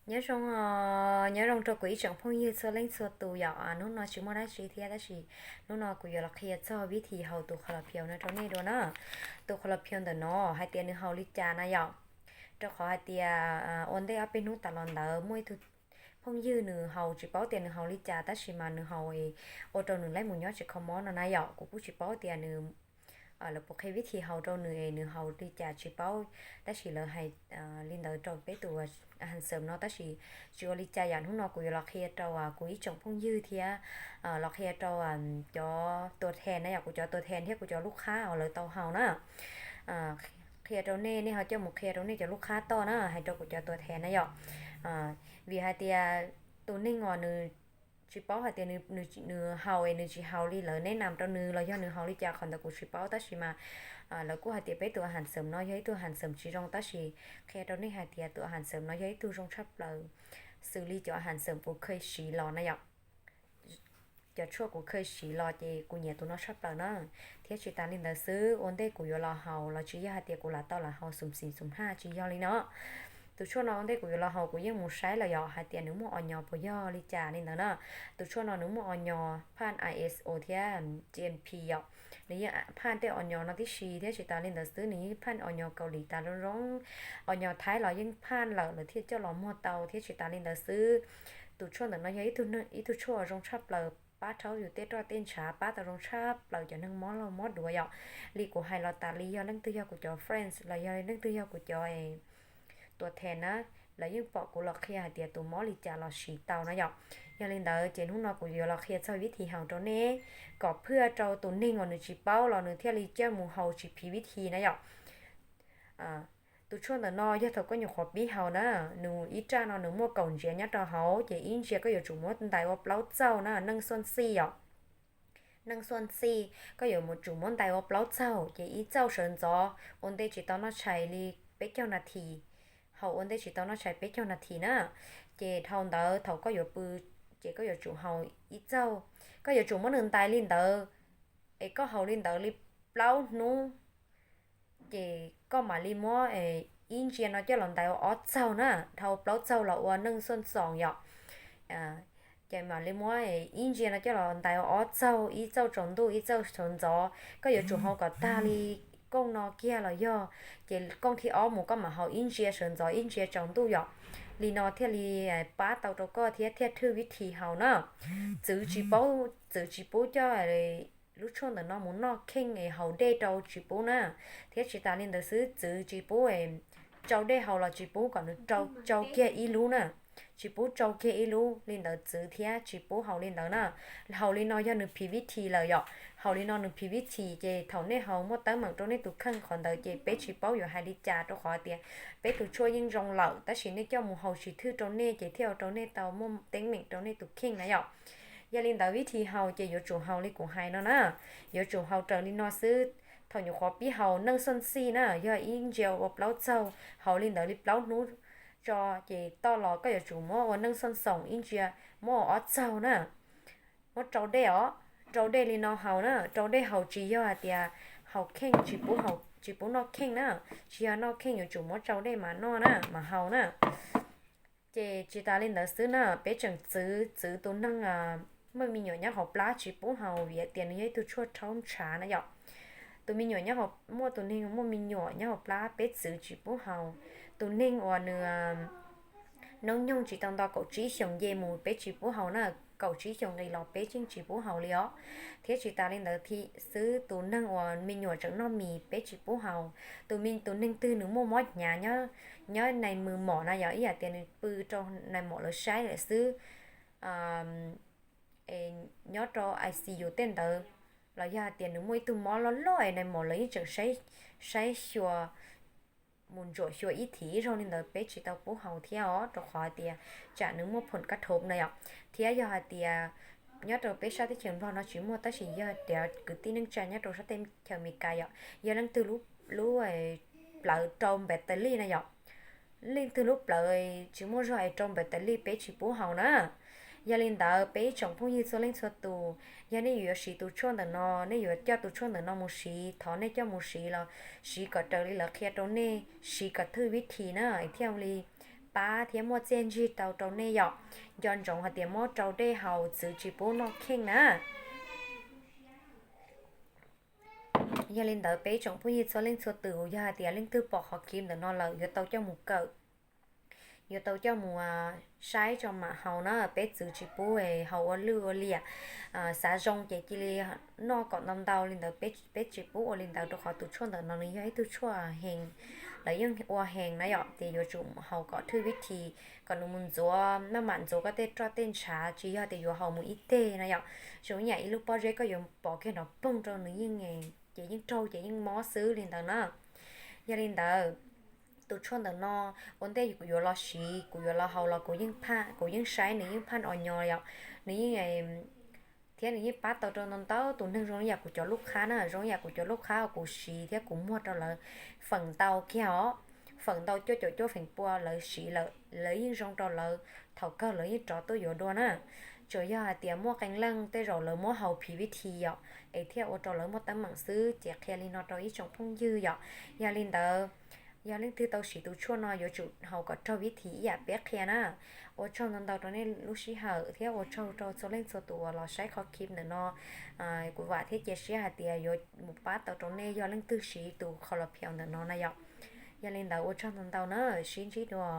Nyob zoo, nyob zoo rau kuv ib tsoom phooj ywg txhua leej txhua tus yom. Hnub no tsis muaj dab tsi thiab tab sis hnub no kuv yuav los qhia txog vib thi haus tus kho los phiu no rau nej dua na. Tus kho los phiu ntawm no hais tias nws haus li cas na yom. Rau qhov hais tias ua ntej ob peb hnub tas los ntawd muaj ib tug phooj ywg nws haus tsis paub tias nws haus li cas tab sis mas nws haus ua rau nws laib mus nyob tsis kho mob no na yom. Kuv kuj tsis paub tias nws lawv puas qhia vib thi haus rau nws es nws haus li cas tsis paub, tab sis lawv hais li ntawd rau peb tus Hans Sum no tab sis tsis ua li cas yom. Hnub no kuv yuav los qhia rau kuv ib tsoom phooj ywg thiab los qhia rau cov tua then na yom, kuv cov tua then thiab kuv cov lub qhab uas lawv tau haus na. Qhia rau nej, nej ho coj mus qhia rau nej cov lub qhab toj na, hais rau kuv cov tua then na yom. Vim hais tias tus neeg uas nws tsis paub hais tias nws haus es nws tsis haus li lawv neb nam rau nws los yog nws haus li cas qhov ntawd kuv tsis paub tab sis mas lawv kuj hais tias peb tus Hans Sum no yog ib tug Hans Sum tsis zoo tab sis qhia rau nej hais tias tus Hans Sum no yog ib tug zoo tshaj plaws xws li cov Hans Sum kuv kheev siv los na yom. Cov tshuaj kuv kheev siv los ces kuv nyiam tus no tshaj plaws na. Thiab tsis tas li ntawd xwb, ua ntej kuv yuav los haus los tsis yog hais tias kuv lam tau lam haus xum xim xum haj, tsis yog li no. Tus tshuaj no ua ntej kuv yuav los haus kuv yeej mus saib los yog hais tias nws muaj o nyo puas yog li cas li ntawd na. Tus tshuaj no nws muaj o nyo phaj I S O thiab G M P yom. Nws yeej phaj tej o nyo no tib si thiab tsis tas li ntawd xwb nws yeej phaj o nyo Kaus Lim tas zoo zoo. O nyo Thaib los yeej phaj lawm lawv thiaj coj los muag tau thiab tsis tas li ntawd xwb. Tus tshuaj ntawm no yog ib tug tshuaj zoo tshaj plaws pab rhaub yus tej roj tej ntshav pab tau zoo tshaj plaws cov neeg mob laug mob duav yom. Li kuv hais los tas li yog leej twg yog kuv cov friends los yog leej twg yog kuv cov tua then na, lawv yeej pom kuv los qhia hais tias tus mob li cas los siv tau na yom. Yog li ntawd ces hnub no kuv yuav los qhia txog vib thi haus rau nej kom phwj rau tus neeg uas nws tsis paub los nws thiaj li coj mus haus tsis phiv vib thi na yom. Tus tshuaj ntawm no yog thaum koj nyuam qhuav pib haus na, nws ib raj no nws muaj kaum ntsiav nyob rau hauv ces ib ntsiav koj yuav tsum muab ntais ua plaub txaug na, neej xuaj xij yom. Neej xuaj xij koj yuav tsum muab ntais ua plaub txaug ces ib txaug sawv ntxov ua ntej tsis tau noj tshais li peb caug nas this. Haus ua ntej tsis tau noj tshais peb caug nas this na. Ces dhau ntawd thaum koj yuav pw ces koj yuav tsum haus ib txaug, koj yuav tsum muab nws ntais li ntawd es koj haus li ntawd li plaub hnub ces koj mam li muab ib ntsia no coj los ntais ua ob txaug na, dhau plaub txaug los ua neej xuaj xoos yom. Ces mam li muab ib ntsia no coj los ntais ua ob txaug, ib txaug tsaus ntuj ib txaug sawv ntxov. Koj yuav tsum haus kom tag li kooj no kiag los yog, ces kooj thib ob mus koj mam haus ib ntsia sawv ntxov ib ntsia tsaus ntuj yom. Li no thiaj li pab tau rau koj thiab thiaj thwj vib thi haus na. Txwv tsis paub, txwv tsis pub coj lub tshuaj ntawm no mus noj kheej es haus dej rau tsis pub na. Thiab tsis tas li ntawd xwb txwv tsis pub tsau dej haus los tsis pub kom nws tsau kiag ib lub na. Tsis pub tsau kiag ib lub li ntawd txwv thiab tsis pub haus li ntawd na. Haus li no yog nws phiv vib thi lawm yom. Haus li no nws phiv vib thi ces thaum nej haus muaj teeb meem rau nej tus kheej qhov ntawd ces peb tsis paub yuav hais li cas rau qhov tias peb tus tshuaj yeej zoo lawm tab sis nej coj mus haus tsis thwj rau nej ces thiaj ua rau nej tau muaj teeb meem rau nej tus kheej na yom. Yog li ntawd vib thi haus ces yuav tsum haus li kuv hais no na. Yuav tsum haus raws li no xwb. Thaum nyuam qhuav pib haus neej xuaj xij na yog ib ntsia ua plaub txaug, haus li ntawd li plaub hnub tso ces toj los koj yuav tsum muab ua neej xuaj xoos ib ntsia muab ua ob txaug na. Muab rau dej os, rau dej li no haus na, rau dej haus tsis yog hais tias haus kheej tsis pub haus, tsis pub noj kheej na, tsis yog noj kheej yuav tsum muab rau dej mas noj na mas haus na. Ces tsis tas li ntawd xwb na, peb tseem txwv, txwv tus neeg muaj me nyuam nyob hauv plab tsis pub haus vim tias nws yog ib tug tshuaj rhaub ntshav na yom. Tus me nyuam nyob, muaj tus neeg muaj me nyuam nyob hauv plab peb txwv tsis pub haus. Tus neeg uas nws hnub nyoog tsis tau nto kaum tsib xyoos nce mus peb tsis pub haus na, kaum tsib xyoos nqis los peb yeej tsis pub haus li os. Thiab tsis tas li ntawd xwb tus neeg uas me nyuam tseem noj mis peb tsis pub haus. Tus me, tus neeg twg nws muaj mob hnyav nyob nais mws mom na yom, ib yam tias nws pw rau nais mom lawv saib lawm xwb, nyob rau I C U tej ntawd, los yog hais tias nws muaj ib tug mob loj loj es nais mom lawv yeej tseem saib xyuas mus ntsuam xyuas ib thim ib zaug li ntawd peb tsis tau pub haus thiab os, rau qhov hais tias tsam nws muaj phom kab thov na yom. Thiab yog hais tias nyob rau peb sab teb chaws Nplog no tsis muaj tab sis yog tias kwv tij neej tsa nyob rau sab teb chaws Amelikas yom, yog leej twg lub plawv rau npav tas lij na yom, leej twg lub plawv tsis muaj zog es rau npav tas lij peb tsis pub haus na. Yog li ntawd peb ib tsoom phooj ywg txhua leej txhua tus, yog nej yuav siv tus tshuaj ntawm no, nej yuav coj tus tshuaj ntawm no mus siv, thov nej coj mus siv los siv kom raws li lawv qhia rau nej, siv kom thwj vib thi na thiaj li pab thiab muaj txiaj ntsig tau rau nej yom. Nco ntsoov hais tias muab rau dej haus, txwv tsis pub noj kheej na. Yog li ntawd peb tsoom phooj ywg txhua leej txhua tus, yog hais tias leej twg pom qhov clip ntawm no lawm yuav tau coj mus kawm, yuav tau coj mus saib tso mam haus na. Peb txwv tsis pub haus ua lwj ua liam, xav zoo ces cia li noj kom ntau ntau li ntawd. Peb tsis pub ua li ntawd rau qhov tus tshuaj ntawm no nws yog ib tug tshuaj hees, lawv yeej ua hees na yom, ces yuav tsum haus kom thwj vib thi, kom nws mus ntxuav, maj mam ntxuav koj tej roj tej ntshav, tsis yog tias yuav haus mus ib teg na yom. Zoo ib yam ib lub pob zeb koj yuav pov kiag nrov poog rau nws yeej, ces yeej raug ces yeej mob xwb li ntawd na. Yog li ntawd, tus tshuaj ntawm no ua ntej kuv yuav los siv, kuv yuav los haus los kuv yeej phaj, kuv yeej saib nws yeej phaj o nyo yom, nws yeej thiab nws yeej pab tau rau ntau ntau tus neeg zoo li yam kuv cov lub qhab na, zoo li yam kuv cov lub qhab uas kuv siv thiab kuv muag rau lawv feem ntau kiag os, feem ntau cuaj caum cuaj feem pua lawv siv lawm lawv yeej zoo rau lawv, thaum kawg lawv yeej rov tuaj yuav dua na. Tsuas yog hais tias muaj qee leej tej zaum lawv muab haus phiv vib thi yom, es thiaj ua rau lawv muaj teeb meem xwb. Ces qhia li no rau ib tsoom phooj ywg yom. Yog li ntawd, yog leej twg tau siv tus tshuaj no yuav tsum haus kom raug vib thi ib yam peb qhia na. Ua tsaug ntau ntau rau nej lub sij hawm thiab ua tsaug rau txhua leej txhua tus uas los saib qhov clip ntawm no. Kuv vam thiab cia siab hais tias yuav mus pab tau rau nej yog leej twg siv tus kho los phiaus ntawm no na yom. Yog li ntawd ua tsaug ntau ntau na, sib ntsib dua.